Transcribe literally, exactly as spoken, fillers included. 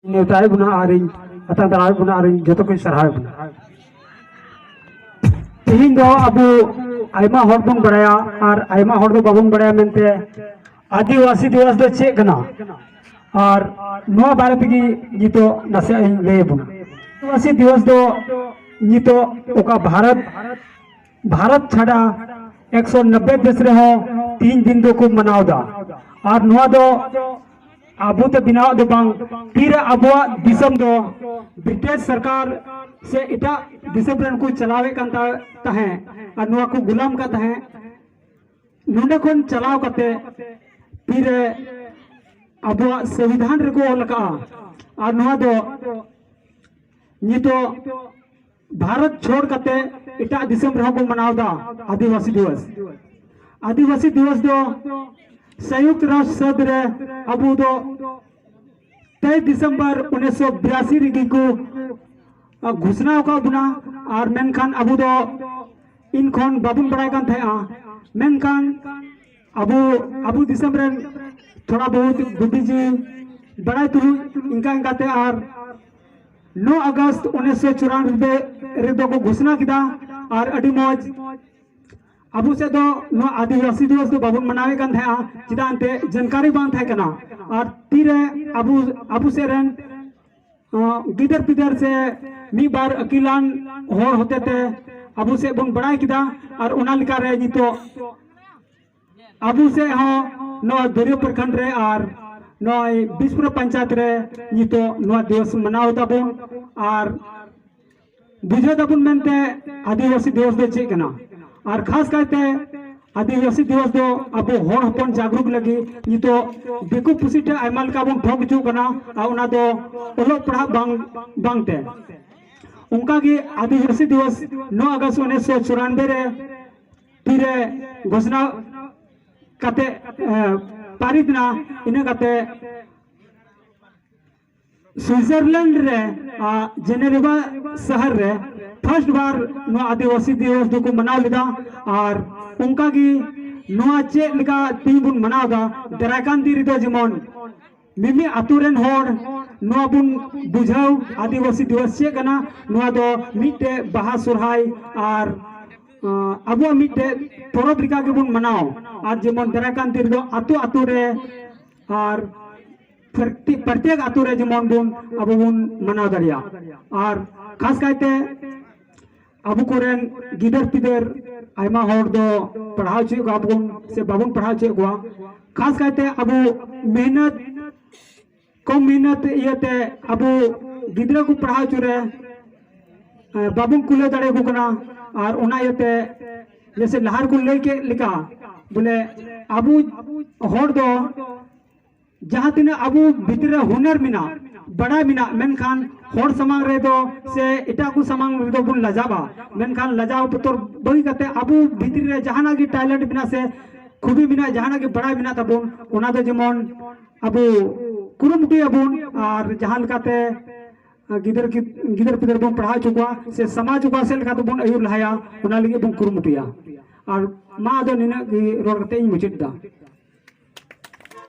ᱱᱮᱣᱛᱟᱭᱮᱫ ᱵᱚᱱᱟ ᱟᱨᱤᱧ ᱟᱛᱟᱝ ᱫᱟᱨᱟᱢᱮᱫ ᱵᱚᱱᱟ ᱟᱨᱤᱧ ᱡᱚᱛᱚ ᱠᱚᱧ ᱥᱟᱨᱦᱟᱣᱮᱫ ᱵᱚᱱᱟ᱾ ᱛᱮᱦᱮᱧ ᱫᱚ ᱟᱵᱚ ᱟᱭᱢᱟ ᱦᱚᱲ ᱵᱚᱱ ᱵᱟᱲᱟᱭᱟ ᱟᱨ ᱟᱭᱢᱟ ᱦᱚᱲ ᱫᱚ ᱵᱟᱵᱚᱱ ᱵᱟᱲᱟᱭᱟ ᱢᱮᱱᱛᱮ ᱟᱹᱫᱤᱵᱟᱹᱥᱤ ᱫᱤᱵᱚᱥ ᱫᱚ ᱪᱮᱫ ᱠᱟᱱᱟ, ᱟᱨ ᱱᱚᱣᱟ ᱵᱟᱨᱮ ᱛᱮᱜᱮ ᱱᱤᱛᱚᱜ ᱱᱟᱥᱮᱭᱟᱜ ᱤᱧ ᱞᱟᱹᱭ ᱟᱵᱚᱱᱟ᱾ ᱟᱹᱫᱤᱵᱟᱹᱥᱤ ᱫᱤᱵᱚᱥ ᱫᱚ ᱱᱤᱛᱚᱜ ᱚᱠᱟ ᱵᱷᱟᱨᱚᱛ ᱵᱷᱟᱨᱚᱛ ᱪᱷᱟᱰᱟ ᱮᱠᱥᱚ ᱱᱚᱵᱵᱳᱭ ᱫᱮᱥ ᱨᱮᱦᱚᱸ ᱛᱤᱦᱤᱧ ᱫᱤᱱ ᱫᱚᱠᱚ ᱢᱟᱱᱟᱣ ᱮᱫᱟ᱾ ᱟᱨ ᱱᱚᱣᱟ ᱫᱚ ᱟᱵᱚ ᱛᱮ ᱵᱮᱱᱟᱣᱟᱜ ᱫᱚ ᱵᱟᱝ, ᱛᱤᱨᱮ ᱟᱵᱚᱣᱟᱜ ᱫᱤᱥᱚᱢ ᱫᱚ ᱵᱨᱤᱴᱤᱥ ᱥᱚᱨᱠᱟᱨ ᱥᱮ ᱮᱴᱟᱜ ᱫᱤᱥᱚᱢ ᱨᱮᱱ ᱠᱚ ᱪᱟᱞᱟᱣᱮᱫ ᱠᱟᱱ ᱛᱟ- ᱛᱟᱦᱮᱸᱫ ᱟᱨ ᱱᱚᱣᱟ ᱠᱚ ᱜᱩᱞᱟᱢ ᱠᱟᱱ ᱛᱟᱦᱮᱸᱫ, ᱱᱚᱰᱮ ᱠᱷᱚᱱ ᱪᱟᱞᱟᱣ ᱠᱟᱛᱮ ᱛᱤᱨᱮ ᱟᱵᱚᱣᱟᱜ ᱥᱚᱝᱵᱤᱫᱷᱟᱱ ᱨᱮᱠᱚ ᱚᱞ ᱟᱠᱟᱫᱼᱟ᱾ ᱟᱨ ᱱᱚᱣᱟ ᱫᱚ ᱱᱤᱛᱚᱜ ᱵᱷᱟᱨᱚᱛ ᱪᱷᱳᱲ ᱠᱟᱛᱮ ᱮᱴᱟᱜ ᱫᱤᱥᱚᱢ ᱨᱮᱦᱚᱸ ᱠᱚ ᱢᱟᱱᱟᱣ ᱮᱫᱟ ᱟᱹᱫᱤᱵᱟᱹᱥᱤ ᱫᱤᱵᱚᱥ᱾ ᱟᱹᱫᱤᱵᱟᱹᱥᱤ ᱫᱤᱵᱚᱥ ᱫᱚ ᱥᱚᱭᱩᱠᱛ ᱨᱟᱥᱴᱨ ᱥᱚᱝᱜᱷ ᱨᱮ ᱟᱵᱚ ᱫᱚ ᱛᱮᱭᱤᱥ ᱰᱤᱥᱮᱢᱵᱚᱨ ᱩᱱᱤᱥᱥᱚ ᱵᱤᱨᱟᱥᱤ ᱨᱮᱜᱮ ᱠᱚ ᱜᱷᱳᱥᱱᱟ ᱟᱠᱟᱫ ᱵᱚᱱᱟ᱾ ᱟᱨ ᱢᱮᱱᱠᱷᱟᱱ ᱟᱵᱚ ᱫᱚ ᱤᱱ ᱠᱷᱚᱱ ᱵᱟᱵᱚᱱ ᱵᱟᱲᱟᱭ ᱠᱟᱱ ᱛᱟᱦᱮᱸᱜᱼᱟ᱾ ᱢᱮᱱᱠᱷᱟᱱ ᱟᱵᱚ ᱟᱵᱚ ᱫᱤᱥᱚᱢ ᱨᱮᱱ ᱛᱷᱚᱲᱟ ᱵᱚᱦᱩᱛ ᱵᱩᱫᱽᱫᱷᱤᱡᱤᱵᱤ ᱵᱟᱲᱟᱭ ᱛᱩᱞᱩᱡ ᱤᱱᱠᱟ ᱤᱱᱠᱟᱛᱮ ᱟᱨ ᱱᱚ ᱟᱜᱚᱥᱴ ᱩᱱᱤᱥᱥᱚ ᱪᱩᱨᱟᱱᱵᱮ ᱨᱮᱫᱚ ᱠᱚ ᱜᱷᱳᱥᱱᱟ ᱠᱮᱫᱟ᱾ ᱟᱨ ᱟᱹᱰᱤ ᱢᱚᱡᱽ ᱟᱵᱚ ᱥᱮᱫ ᱫᱚ ᱱᱚᱣᱟ ᱟᱹᱫᱤᱵᱟᱹᱥᱤ ᱫᱤᱵᱚᱥ ᱫᱚ ᱵᱟᱵᱚᱱ ᱢᱟᱱᱟᱣᱮᱫ ᱠᱟᱱ ᱛᱟᱦᱮᱸᱜᱼᱟ, ᱪᱮᱫᱟᱜ ᱮᱱᱛᱮ ᱡᱟᱱᱠᱟᱨᱤ ᱵᱟᱝ ᱛᱟᱦᱮᱸ ᱠᱟᱱᱟ᱾ ᱟᱨ ᱛᱤᱨᱮ ᱟᱵᱚ ᱟᱵᱚ ᱥᱮᱫ ᱨᱮᱱ ᱜᱤᱫᱟᱹᱨ ᱯᱤᱫᱟᱹᱨ ᱥᱮ ᱢᱤᱫ ᱵᱟᱨ ᱟᱹᱠᱤᱞᱟᱱ ᱦᱚᱲ ᱦᱚᱛᱮᱛᱮ ᱟᱵᱚ ᱥᱮᱫ ᱵᱚᱱ ᱵᱟᱲᱟᱭ ᱠᱮᱫᱟ᱾ ᱟᱨ ᱚᱱᱟ ᱞᱮᱠᱟᱨᱮ ᱱᱤᱛᱚᱜ ᱟᱵᱚ ᱥᱮᱫ ᱦᱚᱸ ᱱᱚᱣᱟ ᱫᱚᱨᱭᱟ ᱯᱨᱚᱠᱷᱚᱸᱰ ᱨᱮ ᱟᱨ ᱱᱚᱜᱼᱚᱭ ᱵᱤᱥᱯᱩᱨᱟ ᱯᱚᱧᱪᱟᱭᱮᱛ ᱨᱮ ᱱᱤᱛᱚᱜ ᱱᱚᱣᱟ ᱫᱤᱵᱚᱥ ᱢᱟᱱᱟᱣ ᱫᱟᱵᱚᱱ᱾ ᱟᱨ ᱵᱩᱡᱷᱟᱹᱣ ᱫᱟᱵᱚᱱ ᱢᱮᱱᱛᱮ ᱟᱹᱫᱤᱵᱟᱹᱥᱤ ᱫᱤᱵᱚᱥ ᱫᱚ ᱪᱮᱫ ᱠᱟᱱᱟ? ᱟᱨ ᱠᱷᱟᱥ ᱠᱟᱭᱛᱮ ᱟᱹᱫᱤᱵᱟᱹᱥᱤ ᱫᱤᱵᱚᱥ ᱫᱚ ᱟᱵᱚ ᱦᱚᱲ ᱦᱚᱯᱚᱱ ᱡᱟᱜᱽᱨᱩᱠ ᱞᱟᱹᱜᱤᱫ ᱱᱤᱛᱚᱜ ᱫᱤᱠᱩ ᱯᱩᱥᱤ ᱴᱷᱮᱱ ᱟᱭᱢᱟ ᱞᱮᱠᱟ ᱵᱚᱱ ᱴᱷᱚᱠ ᱦᱚᱪᱚᱜ ᱠᱟᱱᱟ, ᱟᱨ ᱚᱱᱟ ᱫᱚ ᱚᱞᱚᱜ ᱯᱟᱲᱦᱟᱜ ᱵᱟᱝ ᱵᱟᱝᱛᱮ᱾ ᱚᱱᱠᱟᱜᱮ ᱟᱹᱫᱤᱵᱟᱹᱥᱤ ᱫᱤᱵᱚᱥ ᱱᱚ ᱟᱜᱚᱥᱴ ᱩᱱᱤᱥᱥᱚ ᱪᱩᱨᱟᱱᱵᱮ ᱨᱮ ᱛᱤᱨᱮ ᱜᱷᱳᱥᱱᱟ ᱠᱟᱛᱮ ᱯᱟᱨᱤᱛ ᱮᱱᱟ᱾ ᱤᱱᱟᱹ ᱠᱟᱛᱮ ᱥᱩᱭᱡᱟᱨᱞᱮᱱᱰ ᱨᱮ ᱡᱮᱱᱮᱨᱮᱵᱷᱟ ᱥᱟᱦᱟᱨ ᱨᱮ ᱯᱷᱟᱥᱴ ᱵᱟᱨ ᱱᱚᱣᱟ ᱟᱹᱫᱤᱵᱟᱹᱥᱤ ᱫᱤᱵᱚᱥ ᱫᱚᱠᱚ ᱢᱟᱱᱟᱣ ᱞᱮᱫᱟ᱾ ᱟᱨ ᱚᱱᱠᱟᱜᱮ ᱱᱚᱣᱟ ᱪᱮᱫ ᱞᱮᱠᱟ ᱛᱮᱦᱮᱧ ᱵᱚᱱ ᱢᱟᱱᱟᱣ ᱮᱫᱟ, ᱫᱟᱨᱟᱭ ᱠᱟᱱ ᱫᱤᱱ ᱨᱮᱫᱚ ᱡᱮᱢᱚᱱ ᱢᱤᱢᱤᱫ ᱟᱛᱳ ᱨᱮᱱ ᱦᱚᱲ ᱱᱚᱣᱟ ᱵᱚᱱ ᱵᱩᱡᱷᱟᱹᱣ, ᱟᱹᱫᱤᱵᱟᱹᱥᱤ ᱫᱤᱵᱚᱥ ᱪᱮᱫ ᱠᱟᱱᱟ᱾ ᱱᱚᱣᱟ ᱫᱚ ᱢᱤᱫᱴᱮᱡ ᱵᱟᱦᱟ ᱥᱚᱨᱦᱟᱭ ᱟᱨ ᱟᱸ, ᱟᱵᱚᱣᱟᱜ ᱢᱤᱫᱴᱮᱡ ᱯᱚᱨᱚᱵᱽ ᱞᱮᱠᱟ ᱜᱮᱵᱚᱱ ᱢᱟᱱᱟᱣ᱾ ᱟᱨ ᱡᱮᱢᱚᱱ ᱫᱟᱨᱟᱭ ᱠᱟᱱ ᱫᱤᱱ ᱨᱮᱫᱚ ᱟᱛᱳ ᱟᱛᱳ ᱨᱮ ᱟᱨ ᱯᱨᱚᱛᱮᱠ ᱯᱨᱚᱛᱮᱠ ᱟᱛᱳ ᱨᱮ ᱡᱮᱢᱚᱱ ᱵᱚᱱ ᱟᱵᱚ ᱵᱚᱱ ᱢᱟᱱᱟᱣ ᱫᱟᱲᱮᱭᱟᱜ᱾ ᱟᱨ ᱠᱷᱟᱥ ᱠᱟᱭᱛᱮ ᱟᱵᱚ ᱠᱚᱨᱮᱱ ᱜᱤᱫᱟᱹᱨ ᱯᱤᱫᱟᱹᱨ ᱟᱭᱢᱟ ᱦᱚᱲ ᱫᱚ ᱯᱟᱲᱦᱟᱣ ᱦᱚᱪᱚᱭᱮᱫ ᱠᱚᱣᱟ ᱵᱚᱱ ᱥᱮ ᱵᱟᱵᱚᱱ ᱯᱟᱲᱦᱟᱣ ᱦᱚᱪᱚᱭᱮᱫ ᱠᱚᱣᱟ᱾ ᱠᱷᱟᱥ ᱠᱟᱭᱛᱮ ᱟᱵᱚ ᱢᱮᱦᱱᱚᱛ ᱠᱚᱢ ᱢᱮᱦᱱᱚᱛ ᱤᱭᱟᱹᱛᱮ ᱟᱵᱚ ᱜᱤᱫᱽᱨᱟᱹ ᱠᱚ ᱯᱟᱲᱦᱟᱣ ᱦᱚᱪᱚ ᱨᱮ ᱮ, ᱵᱟᱵᱚᱱ ᱠᱩᱞᱟᱹᱣ ᱫᱟᱲᱮᱭᱟᱠᱚ ᱠᱟᱱᱟ᱾ ᱟᱨ ᱚᱱᱟ ᱤᱭᱟᱹᱛᱮ ᱡᱮᱥᱮ ᱞᱟᱦᱟ ᱨᱮᱠᱚ ᱞᱟᱹᱭ ᱠᱮᱫ ᱞᱮᱠᱟ, ᱵᱚᱞᱮ ᱟᱵᱚ ᱦᱚᱲ ᱫᱚ ᱡᱟᱦᱟᱸ ᱛᱤᱱᱟᱹᱜ ᱟᱵᱚ ᱵᱷᱤᱛᱨᱤ ᱨᱮ ᱦᱩᱱᱟᱹᱨ ᱢᱮᱱᱟᱜ, ᱵᱟᱲᱟᱭ ᱢᱮᱱᱟᱜ, ᱢᱮᱱᱠᱷᱟᱱ ᱦᱚᱲ ᱥᱟᱢᱟᱝ ᱨᱮᱫᱚ ᱥᱮ ᱮᱴᱟᱜ ᱠᱚ ᱥᱟᱢᱟᱝ ᱨᱮᱫᱚ ᱵᱚᱱ ᱞᱟᱡᱟᱜᱼᱟ᱾ ᱢᱮᱱᱠᱷᱟᱱ ᱞᱟᱡᱟᱣ ᱵᱚᱛᱚᱨ ᱵᱟᱹᱜᱤ ᱠᱟᱛᱮ ᱟᱵᱚ ᱵᱷᱤᱛᱨᱤ ᱨᱮ ᱡᱟᱦᱟᱱᱟᱜ ᱜᱮ ᱴᱮᱞᱮᱱᱴ ᱢᱮᱱᱟᱜ ᱥᱮ ᱠᱷᱩᱵᱤ ᱢᱮᱱᱟᱜ, ᱡᱟᱦᱟᱱᱟᱜ ᱜᱮ ᱵᱟᱲᱟᱭ ᱢᱮᱱᱟᱜ ᱛᱟᱵᱚᱱ, ᱚᱱᱟ ᱫᱚ ᱡᱮᱢᱚᱱ ᱟᱵᱚ ᱠᱩᱨᱩᱢᱩᱴᱩᱭᱟᱵᱚᱱ᱾ ᱟᱨ ᱡᱟᱦᱟᱸ ᱞᱮᱠᱟᱛᱮ ᱜᱤᱫᱟᱹᱨ ᱜᱤᱫᱟᱹᱨ ᱯᱤᱫᱟᱹᱨ ᱵᱚᱱ ᱯᱟᱲᱦᱟᱣ ᱦᱚᱪᱚ ᱠᱚᱣᱟ ᱥᱮ ᱥᱚᱢᱟᱡᱽ ᱚᱠᱟ ᱥᱮᱫ ᱞᱮᱠᱟ ᱛᱮᱵᱚᱱ ᱟᱹᱭᱩᱨ ᱞᱟᱦᱟᱭᱟ, ᱚᱱᱟ ᱞᱟᱹᱜᱤᱫ ᱵᱚᱱ ᱠᱩᱨᱩᱢᱩᱴᱩᱭᱟ᱾ ᱟᱨ ᱢᱟ ᱟᱫᱚ ᱱᱤᱱᱟᱹᱜ ᱜᱮ ᱨᱚᱲ ᱠᱟᱛᱮ ᱤᱧ ᱢᱩᱪᱟᱹᱫ ᱮᱫᱟ᱾